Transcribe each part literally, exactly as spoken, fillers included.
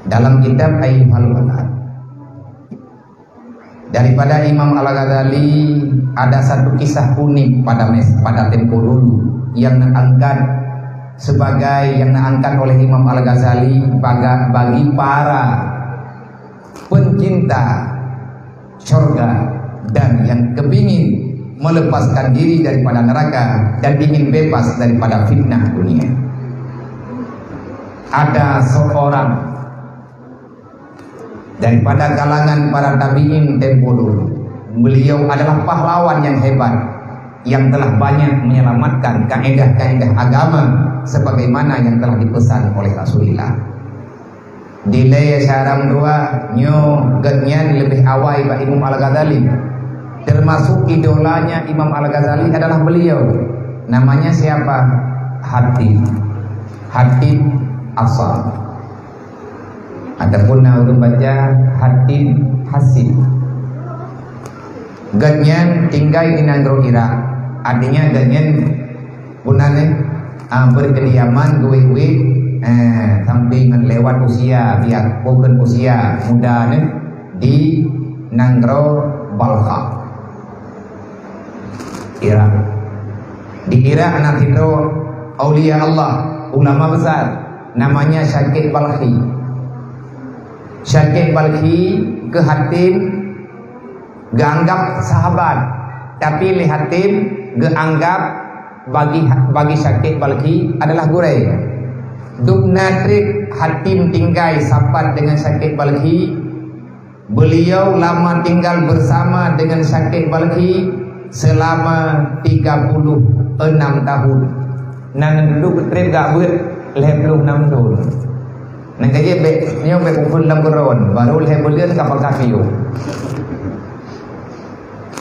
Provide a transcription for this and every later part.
Dalam kitab Ayyuhal Walad, daripada Imam Al-Ghazali, ada satu kisah unik pada mes-, pada tempo dulu yang na angkat sebagai, yang na angkat oleh Imam Al-Ghazali baga-, bagi para pencinta syurga dan yang kepingin melepaskan diri daripada neraka dan ingin bebas daripada fitnah dunia. Ada seorang daripada kalangan para tabi'in tempo dulu. Beliau adalah pahlawan yang hebat, yang telah banyak menyelamatkan kaedah-kaedah agama sebagaimana yang telah dipesan oleh Rasulullah. Dilée syarang dua, nyoe gobnyan leubeh awai bak Imam Al-Ghazali. Termasuk idolanya Imam Al-Ghazali adalah beliau. Namanya siapa? Hatib. Hatib Asam. Ataupun na ureuëng baca Hatib Hasim. Gobnyan tinggai di nanggroe Irak. Artinya gobnyan puna neh, ah, berkediaman duek-duek, eh, sampai ngon lewat usia, biak bukan usia muda neh, di nanggroe Balkha, Irak. Di Irak na sidroe aulia Allah, ulama besar, namanya Syakik Balkhi. Syakik Balkhi keu Hatim geuanggap sahabat, tapi lé Hatim geuanggap bagi, bagi Syakik Balkhi adalah gurée. Dubna treb Hatim tinggai sapat dengan Syakik Balkhi, beliau lama tinggal bersama dengan Syakik Balkhi selama tiga puluh enam tahun. Nan dudoe treb gak beuet lhée ploh nam thon. Nang ka jeuet bék, nyoe bék ukeue lam keudroe, barô lhée buleuen ka pakat piôh.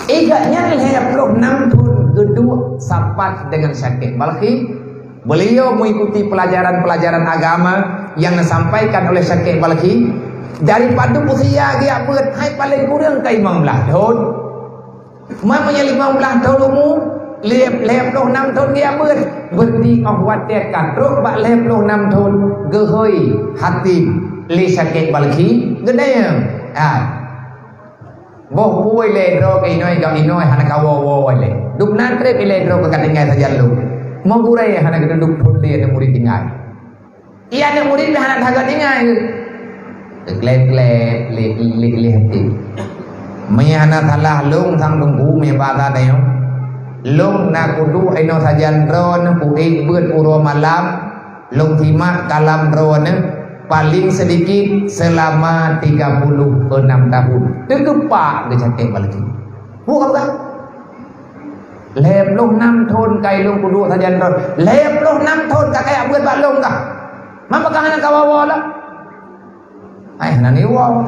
Igat nyan lhée ploh nam thon geuduek sapat dengan Syakik Balkhi. Beliau mengikuti pelajaran-pelajaran agama yang disampaikan oleh Syakik Balkhi. Dari padub usia geujak beuet, hai paleng kureueng ka limong blaih thon. Ma meunyoe limong blaih thon umu, lhée, lhée ploh nam thon geujak beuet, beureuti óh watée ka trok bak lhée ploh nam thon geuhôi Hatim lé Syakik Balkhi geuneuk. Ha. Boh peue ilée droe keu inoe, gam inoe hana kawoe-woe ilée. Dubna treb ilée droe keu ka tinggai sajan lôn. Meugurée hana geuduek phon lé aneuk murit tinggai. Iya aneuk murit pih hana that geutinggai. Geukleb-kleb lé, lé, lé Hatim. Meunyoe hana salah lôn sang teungku meunyoe basa tanyoe. Lôn na kuduek inoe sajan droeneuh kuék beuet uroe malam, lôn simak kalam droeneuh paling sedikit selama tiga puluh enam tahun. Teugeupak geucakek balaki. Buka, buka. Lhée ploh nam thon kai lôn kuduek sajan droe. Lhée ploh nam thon ka kajak beuet bak lôn kah? Ma peugah hana kawoe-woe lom? Hai, hana niwoe.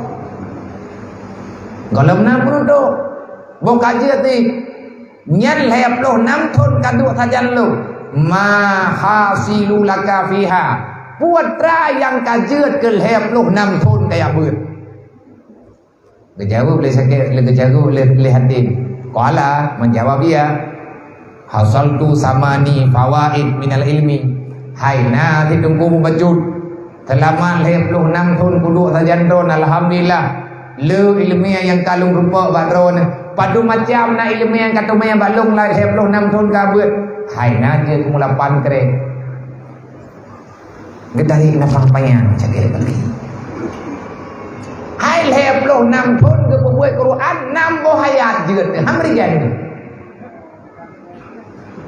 Gohlom na peunutoe. Boh ka jeuet di. Nyan lhée ploh nam thon kaduek sajan lôn. Ma hasilu laka fiha. Peue tra nyang ka jeuet keu lhée ploh nam thon kajak beuet? Geujaweueb lé sakét, lé geujaweueb lé, lé Hatim. Qala, menjawab ia, "Hasaltu samani fawaid minal ilmi." Hai na si Teungku meubacut, seulamat lhée ploh nam thon kuduek sajan droeneuh, alhamdulillah. Le iéleumé nyang ka lôn rumpok bak droeneuh. Padum macam na iéleumé nyang ka teumé bak lôn lhée ploh nam thon ka beuet. Hai na jeuet mulapan krek. Geutarék nafah panyang cakée lagi. Hai lhée ploh nam thon geupeubuet Quran, nam boh ayat jeuet, han rijai.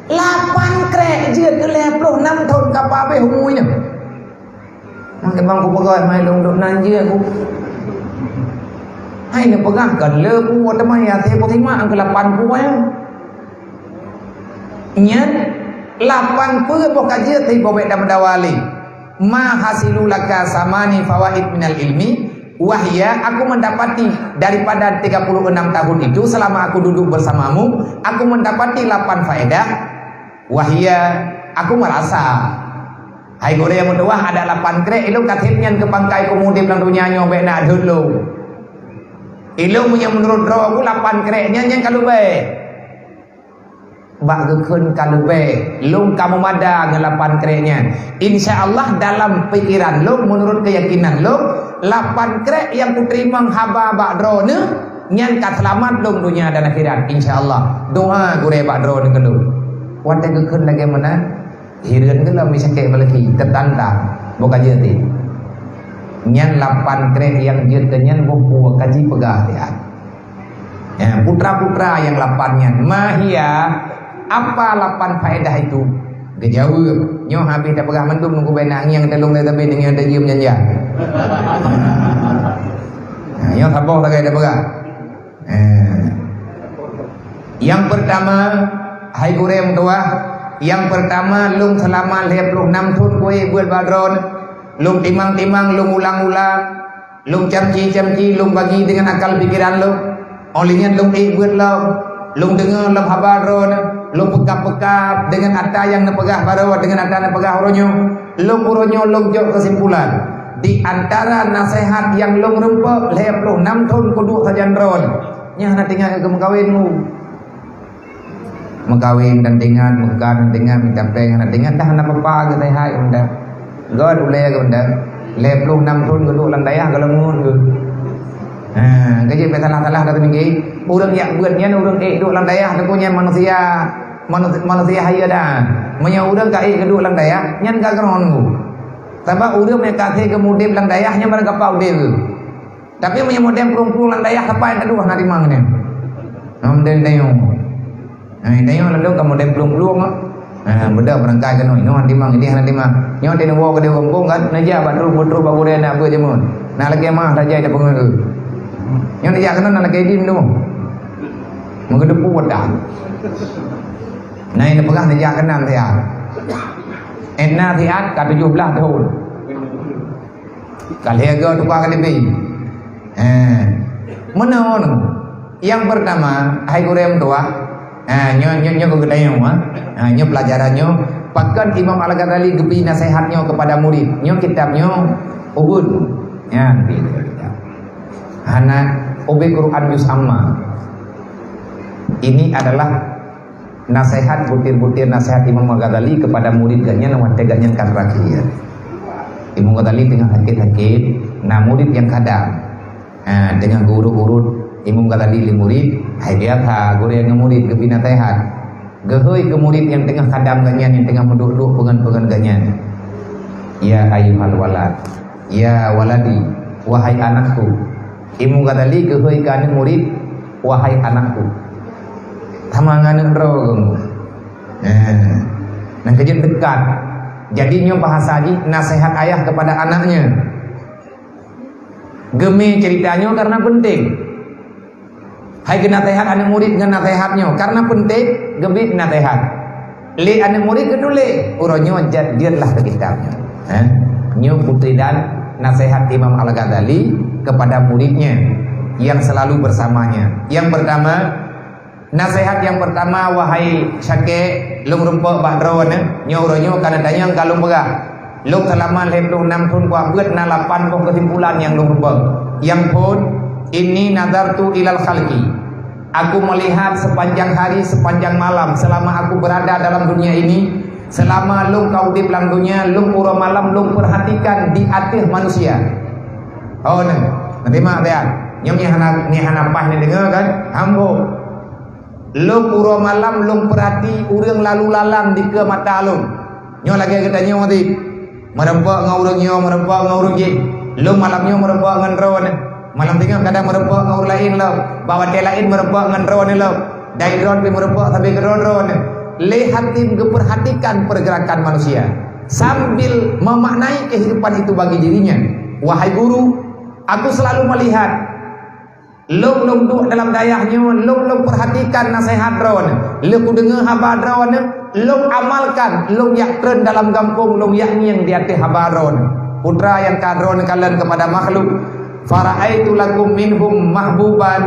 Lapan krek jeuet keu lhée ploh nam thon ka pabeh umu nyoe. Nang keumbang kupeugah mai lôn dok nan jeuet ku. Hai neupeugah kon le ku teuma ya teuh peusimak keu lapan ku ya. Nyan lapan peue boh ka jeuet teuh boh bék dan meudawa lé. Ma hasilu laka samani fawaid minal ilmi, wahya, aku mendapati daripada tiga puluh enam tahun itu selama aku duduk bersamamu, aku mendapati lapan faedah, wahya, aku merasa. Hai gurée meutuwah, ada lapan krek ilong ka thép nyan keu pangkai kumudeb lam donya nyoe bék na dulu. Ilong meunyoe meunurot droe ku lapan krek nyan nyang ka leubeh. Bak geukheun ka leubeh, lôn ka meumada ngon lapan krek nyan. Insya Allah dalam pikeran lôn, meunurot keuyakinan lôn, Lapan krek nyang kuteurimong haba bak droeneuh, nyan ka seulamat lom donya dan akhirat, insya Allah. Doa gurée bak droeneuh keu lôn. Watée geukheun lagée meunan, hireuen geulom misakét balaki, teutantang, buka jeuet. Nyan lapan krek nyang jeuet keu nyan boh peue ka jipeugah siat. Ya, putra-putra nyang lapan nyan, ma hiya, apa lapan faedah itu? Geujaweueb, nyoe habéh tapeugah mandum nunggu bak na ngieng teuh lôn lé, tapi ngieng teuh jeuem janjan. Nah, nyoe saboh sagai tapeugah. Eh. Yang pertama, hai gurée meutuwah, yang pertama, lôn seulama lhée ploh nam thon kuék beuet bak droeneuh, lôn timang-timang, lôn ulang-ulang, lôn camci-camci, lôn bagi deungon akal pikeran lôn. Óh lheueh nyan lôn ék beuet lom, lôn deungoe lom haba droeneuh, lôn peukab-peukab deungon ata nyang neupeugah baroe, deungon ata neupeugah uroe nyoe. Lôn uroe nyoe lôn jok keusimpulan, di antara naseuhat nyang lôn rumpok lhée ploh nam thon kuduek sajan droeneuh, nyan hana teuingat keu meukawen mu. Meukawen dan teuingat, meukah dan teuingat, mita péng hana teuingat, dah hana peue-peue geuh, hai unda. Göt ulée geuh unda. Lhée ploh nam thon geuduek lam dayah goh lom ngon geuh. Ha, keujeuet pih salah-salah ka teumiki. Ureuëng jak beuet nyan ureuëng ék duek lam dayah, teungku, nyan manusia, manu-, manusia hayeue dah. Meunyoe ureuëng ka ék geuduek lam dayah, nyan ka keunoe nunggu. Sabab ureuëng nyang ka hase geumudeb lam dayah nyan barangkapat udeb geuh. Tapi meunyoe model plueng-plueng lam dayah, sapai taduek hana timang nyan. Hana model tanyoe. Nah, tanyoe lalu ka model plueng-plueng, ah. Ha, beudôh beurangkai keunoe, nyoe hana timang, idéh hana timang. Nyoe teuh neuwoe keudéh gampông kan, neujak bak troh, bak troh bak gurée na beuet jameun. Na lagée mah saja tapeungeuet. Nyoe neujak keunoe na lagée dim tu. Meugeudeupu dah. Nah, ini peugah neujak keunan siat. Edna siat ka tujoh blaih thon. Ka lhée goe tupa ka dibi. Eh, meunoe. Yang pertama, hai gurée meutuwah, eh, nyoe, nyoe, nyoe keu geutanyoe, ha. Eh, nyoe pelajaran nyoe, pakon Imam Al-Ghazali geubi naseuhat nyoe kepada murid. Nyoe kitab nyoe ubun. Ya, kitab. Hana ubé Quran juz amma. Ini adalah naseuhat, butir-butir naseuhat Imam Al-Ghazali kepada murid geuhnyan watée geuhnyan ka teurakhier. Imam Ghazali teungoh sakét-sakét, na murid nyang khadam. Ha, teungoh geuurot-urot Imam Ghazali lé murid, hai biasa gurée ngon murid geubi naseuhat. Geuhôi keu murid nyang teungoh khadam geuhnyan nyang teungoh meuduek-duek peungon-peungon geuhnyan. Ya ayyuhal walad, ya waladi, wahai anakku. Imam Ghazali geuhôi keu aneuëk murid, wahai anakku. Sama ngon aneuëk droe geuh. Nah, nyang keujeuet dekat. Jadi nyoe bahasa jih naseuhat ayah kepada anaknya. Geumé ceurita nyoe karena penting. Hai geunaseuhat aneuëk murid ngon naseuhat nyoe karena penting, geubi naseuhat. Lé aneuëk murid geutuléh, uroe nyoe jeuet, jeuetlah keu kitab nyoe. Eh? Nyoe putri dan naseuhat Imam Al-Ghazali kepada muridnya yang selalu bersamanya. Yang pertama, naseuhat yang pertama, wahai Syakik, lôn rumpok bak droeneuh, nyoe uroe nyoe ka neutanyong ka lôn peugah. Lôn seulama lhée ploh nam thon kuak beuet na lapan boh keusimpulan nyang lôn rumpok. Nyang phon, inni nazartu ilal khalqi. Aku melihat sepanjang hari, sepanjang malam, selama aku berada dalam dunia ini, selama lôn ka udeb lam dunia, lôn uroe malam lôn perhatikan di ateueh manusia. Oh, nah, nanti mak dia. Nyam ni hana, ni hana pah ni dengar kan? Hambo. Lôn uroe malam lôn peurati ureuëng lalu lalang dikeue mata lôn. Nyoe lagée geutanyoe tadi. Meureumpok ngon ureuëng nyoe, meureumpok ngon ureuëng jih. Lôn malam nyoe meureumpok ngon droeneuh. Malam teungoh kadang meureumpok ngon ureuëng laén lom. Bak watée laén meureumpok ngon droeneuh lom. Dari droeneuh pih meureumpok sabe keu droeneuh. Lé hatim geupeurhatikan pergerakan manusia sambil memaknai kehidupan itu bagi dirinya. Wahai guru, aku selalu melihat Lôn, lôn duek dalam dayah nyoe, lôn, lôn peurhatikan naseuhat droeneuh. Lheueh kudeungoe haba droeneuh, lôn amalkan, lôn jak treun dalam gampông, lôn jak ngieng di ateueh haba droeneuh. Putra nyang ka droeneuh kalon kepada makhluk, "Fara'aitu lakum minhum mahbuban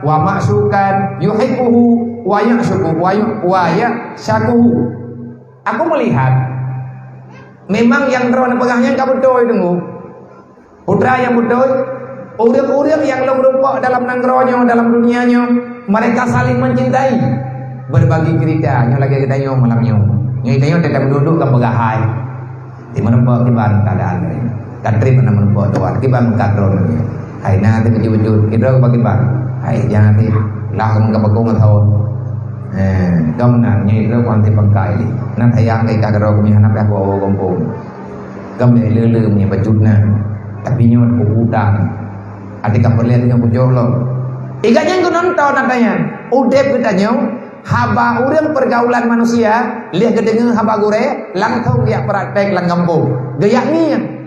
wa ma'syukan yuhibbuhu wa ya'syuku wa yu-, wa ya'syakuhu." Aku melihat, memang nyang droeneuh peugah nyan ka beutôi, Teungku. Putra nyang beutôi, ureuëng-ureuëng nyang lôn rumpok dalam nanggroe nyoe, dalam dunia nyoe, mereka saling mencintai, berbagi cerita. Nyoe lagée geutanyoe malam nyoe. Nyoe geutanyoe teutap duek-duek ka peugah hai. Di meureumpok kiban keadaan nyoe. Ka trép hana meurumpok dua, kiban meukat droe nyoe. Hai na teuh keujeuet-keujeuet, idroe bak kiban. Hai jangan teuh lah kamoe ka bakong atau. Eh, gam na nyoe idroe kuanti pangkai lé. Na sayang kai ka droe kami hana payah bawa gampông. Gam lé le-le nyoe bacut na. Tapi nyoe kubutan. Ati ka peulét nyoe kujok lom. Iga nyang keunonton na tanya. Udép geutanyoe, haba ureuëng pergaulan manusia, lheueh geudeungoe haba gurée, langsung geujak praktek lam gampông. Geujak ngieng.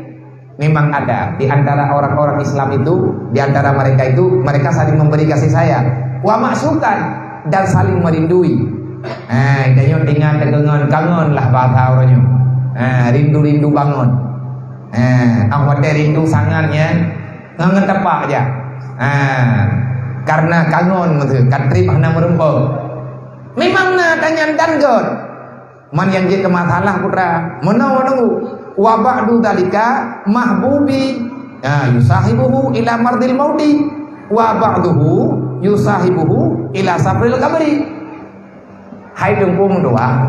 Memang ada di antara orang-orang Islam itu, di antara mereka itu, mereka saling memberi kasih sayang, wa ma'syuqan, dan saling merindui. Ha, tanyoe teuingat deungon kangen lah bahasa ureuëng nyoe. Ha, rindu-rindu bangon. Ha, ah watée rindu sangat nyan, ngon tapak aja. Ha, karena kangen meutu, ka trép hana meurumpok. Memang na tanyan dan got. Man nyang jeuet keu masalah putra, meunoe nunggu. Wa ba'du dzalika mahbubi, ya, yusahibuhu ila mardil mauti, wa ba'duhu yusahibuhu ila safril qabri. Hai Teungku meutuah,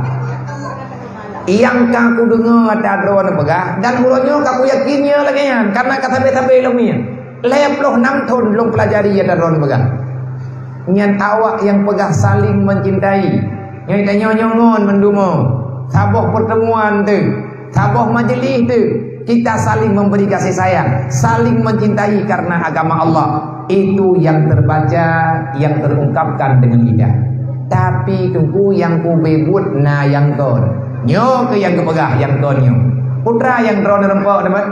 nyang ka kudeungoe ata droeneuh peugah, dan uroe nyoe ka kuyakin nyoe lagée nyan, karena ka sabe-sabe lom nyan. Lhée ploh nam thon lôn peulajari ata droeneuh peugah. Nyan awak nyang peugah saling mencintai. Nyoe tanyoe nyoe ngon meudumo. Saboh pertemuan teuh, saboh majelis teuh, kita saling memberi kasih sayang, saling mencintai karena agama Allah. Itu yang terbaca, yang terungkapkan dengan lidah. Tapi Teungku nyang kubeuet na nyang kon. Nyoe keuh nyang geupeugah nyang kon nyoe. Putra nyang droeneuh rumpok teuma.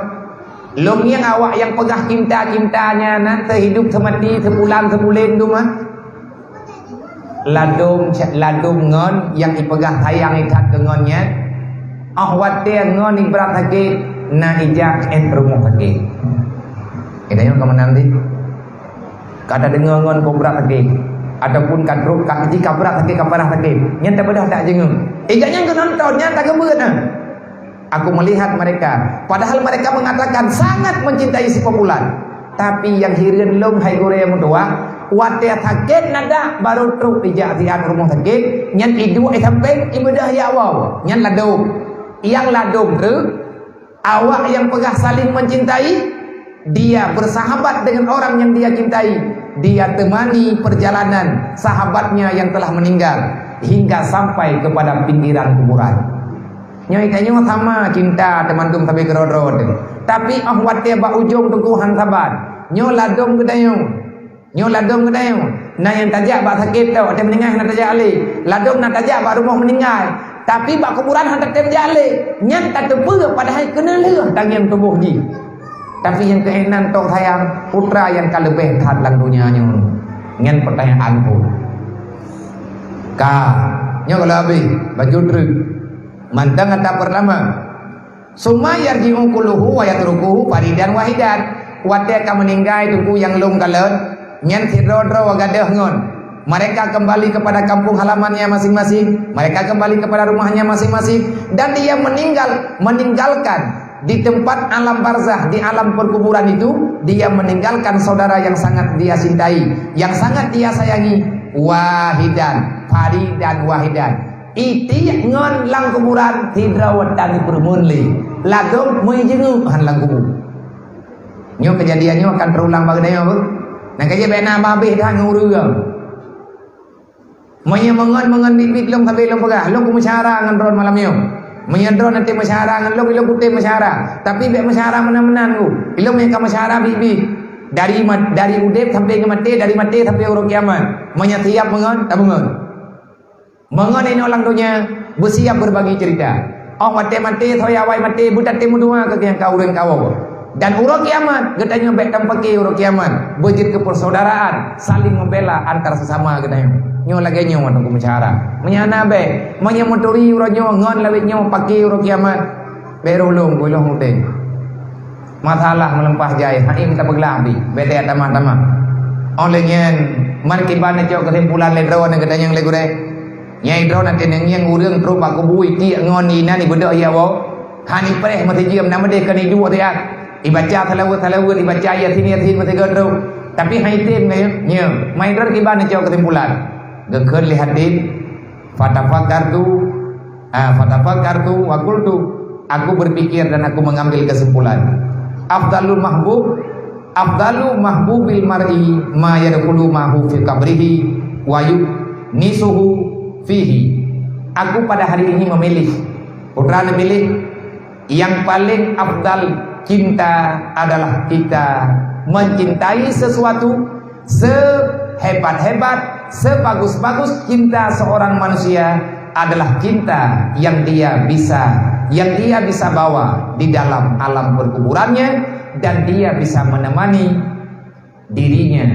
Lôn ngieng awak nyang peugah cinta-cinta nyan na seuhidup seumati, seubulan seubuleuen teuma. Ladôm, ladôm ngon nyang ipeugah sayang that keu ngon nyan. Óh watée ngon ibrat sakét, na ijak éh rumoh sakét. Geutanyoe ka meunan deh. Ka tadeungoe ngon peubrat sakét, ataupun ka trok ka jih ka brat sakét, ka parah sakét. Nyan tabeudôh that jeuet. Ijak nyang keunonton nyan tageubeuet na. Aku melihat mereka, padahal mereka mengatakan sangat mencintai si Populan. Tapi nyang hireuen lôn hai gurée meutuah, watée sakét nadak baru trok ijak siat rumoh sakét, nyan iduek i sampéng ibeudôh ya awai, nyan ladôm. Nyang ladôm treuk, awak nyang peugah saling mencintai, dia bersahabat dengan orang yang dia cintai, dia temani perjalanan sahabatnya yang telah meninggal hingga sampai kepada pinggiran kuburan. Nyoe tanyoe sama cinta teumandum sabe keudroe-droe teuh. Tapi óh watée bak ujong teungku han saban. Nyoe ladôm geutanyoe. Nyoe ladôm geutanyoe. Na nyang tajak bak sakét tôk, watée meuninggai hana tajak lé. Ladôm na tajak bak rumoh meuninggai. Tapi bak kuburan hana tatem jak lé. Nyan tateupeue padahai keuneulheueh tangieng tuboh jih. Tapi nyang keunan tôk sayang, putra nyang ka leubeh that lam donya nyoe. Nyan peutanyaan phon. Ka, nyoe ka lheueh habéh, bacut treuk. Mantong ata peurtama. Summa yarji'u kulluhu wa yatrukuhu faridan wahidan. Watée ka meuninggai teungku nyang lôn kalon, nyan sidroe-droe gadôh ngon. Mereka kembali kepada kampung halamannya masing-masing, mereka kembali kepada rumahnya masing-masing, dan dia meninggal, meninggalkan di tempat alam barzah, di alam perkuburan itu, dia meninggalkan saudara yang sangat dia cintai, yang sangat dia sayangi, wahidan, faridan wahidan. Itiek ngon lam kuburan sidroe tan peureumeun lé. Ladôm meujeungeuk han lam kubu. Nyoe keujadian nyoe akan teurulang bak geutanyoe beuh. Nyang ka jeuet bèk na babeh that ngon ureueng. Meunyoe meungon-meungon biet-biet lôn sabe lôn peugah, lôn kumeusyara ngon droe malam nyoe. Meunyoe droe nanti meusyara ngon lôn, lôn kutem meusyara. Tapi bèk meusyara meunan-meunan ku. Ilôn nyang ka meusyara biet-biet. Dari mat-, dari udeb sampai keu maté, dari maté sampai uroe kiamat. Meunyoe siap meungon, tameungon. Meungon inoe lam donya, beusiap beubagi ceurita. Óh watèe maté, soe awai maté, beutatem meudoa keu nyang ka ureueng kawoe. Dan uroe kiamat, geutanyoe bèk tampake uroe kiamat, beujeuet keu persaudaraan, saling membela antar sesama geutanyoe. Nyoe lagèe nyoe watèe kumeusyara. Meunyoe hana bèk, meunyoe meuturi uroe nyoe ngon lawét nyoe pake uroe kiamat, bèk roh lôn, beuloh udeb. Masalah meulimpah jai, hai mita peuglah bih, bèk tamah-tamah. Óh lheueh nyan, meukiban neucok keusimpulan lé droeneuh geutanyoe lé gurèe. Nyang droeneuh teuneungieng ureueng trok bak kubu itiek ngon inan ibeudôh ié woe. Hana ipreh meusijeuem na meudeh keu iduek siat. Ibaca salaweuet-salaweuet, ibaca Yasin-Yasin meusigoe trok. Tapi hai tem nyoe, nyoe, mai droeneuh kiban neucok keusimpulan. Geukheun lé hadis, Fatafakkartu, ah, fatafakkartu wa qultu, aku berpikir dan aku mengambil kesimpulan. Afdalul mahbub, afdalu mahbubil mar'i ma yadkhulu ma'ahu fi qabrihi wa yunisuhu fihi. Aku pada hari ini memilih, putra memilih, yang paling afdal cinta adalah kita mencintai sesuatu, sehebat-hebat, sebagus-bagus cinta seorang manusia adalah cinta yang dia bisa, yang dia bisa bawa di dalam alam perkuburannya, dan dia bisa menemani dirinya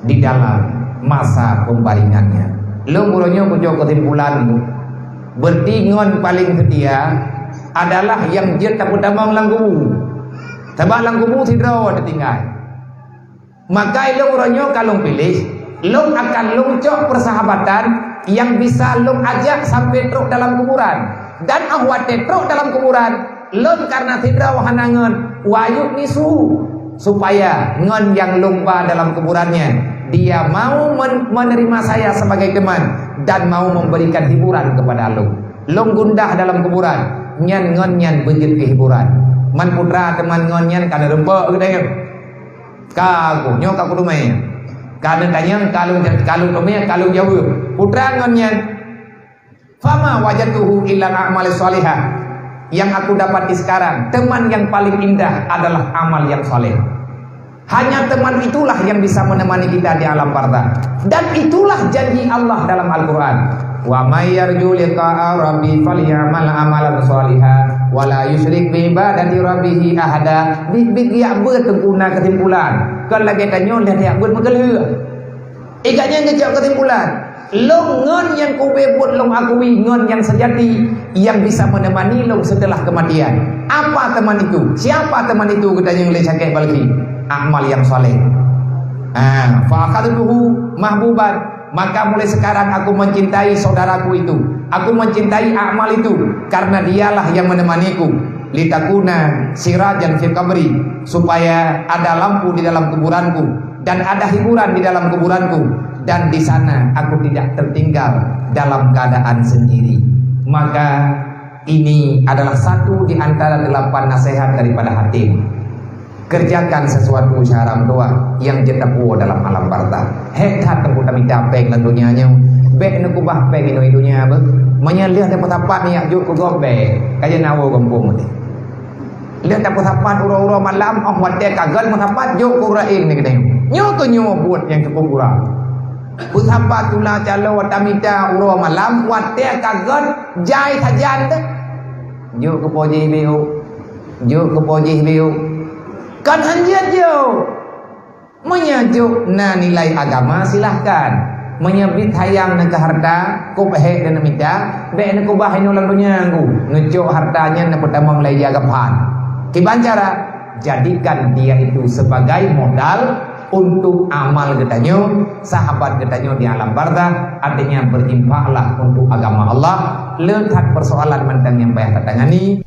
di dalam masa pembaringannya. Lôn uroe nyoe kucok kesimpulan, berarti ngon paling setia adalah nyang jeuet tapeutamong lam kubu. Sabab lam kubu sidroe teutinggai. Maka ilôn uroe nyoe ka lôn piléh, lôn akan lôn cok persahabatan nyang bisa lôn ajak sampai trok dalam kuburan. Dan óh watée trok dalam kuburan, lôn karena sidroe hana ngon, wa yunisuhu, supaya ngon nyang lôn ba dalam kuburan nyan, dia mau men-, menerima saya sebagai teman dan mau memberikan hiburan kepada lôn. Lôn gundah dalam kuburan, nyan ngon nyan beujeuet keu hiburan. Man putra teuma ngon nyan ka neureumpok geutanyoe. Ka ku, nyoe ka kuteumé. Ka neutanyong, ka lôn, ka lôn teumé, ka lôn jaweueb. Putra ngon nyan, fama wajadtuhu illa a'mal shalihah. Yang aku dapati sekarang, teman yang paling indah adalah amal yang saleh. Hanya teman itulah yang bisa menemani kita di alam barzakh. Dan itulah janji Allah dalam Al-Quran. Wa may yarju liqa'a rabbi falyamal amalan shaliha wa la yusyrik bi ibadati rabbihi ahada. Bit-bit riak beuet teungku na kesimpulan. Kon lagée tanyoe lheueh riak beuet meukeulheueh. Ikat nyan geucok kesimpulan. Lôn ngon nyang kubé buet lôn akui ngon nyang seujati yang bisa menemani lôn setelah kematian. Apa teman itu? Siapa teman itu? Geutanyong lé Syakek Balkhi. Amal yang saleh. Ah, fa akhadtuhu mahbuban. Maka mulai sekarang aku mencintai saudaraku itu. Aku mencintai amal itu karena dialah yang menemaniku. Litakuna sirajan fi qabri, supaya ada lampu di dalam kuburanku dan ada hiburan di dalam kuburanku, dan di sana aku tidak tertinggal dalam keadaan sendiri. Maka ini adalah satu di antara delapan nasihat daripada Hatim. Kerjakan sesuatu syahram doa yang jeuet tapuwoe dalam alam barzakh. Hék that teungku tamita péng lam donya nyoe. Bék neukubah péng inoe donya beuh. Meunyoe lheueh tapeusapat nyan jok keu gob bék. Ka jeuet na woe gampông teuh. Lheueh tapeusapat uroe-uroe malam, óh watée ka gét meusapat jok keu ureuëng laén nyan keudéh. Nyoe keuh nyoe buet nyang cukup gura. Peusapat tula calo tamita uroe malam, watée ka gét jai sajan teuh. Jok keu po jih biu. Jok keu po jih biu. Kan hanjeuet jok. Meunyoe jok na nilai agama, silahkan. Meunyoe bit hayang na keu harta, kop hék dan mita, bék neukubah inoe lam donya nggu. Neucok harta nyan neupeutamong lé ija gaphan. Kiban cara, jadikan dia itu sebagai modal untuk amal geutanyoe, sahabat geutanyoe di alam barzakh, artinya berinfaklah untuk agama Allah. Le that persoalan mantong nyang payah tatangani.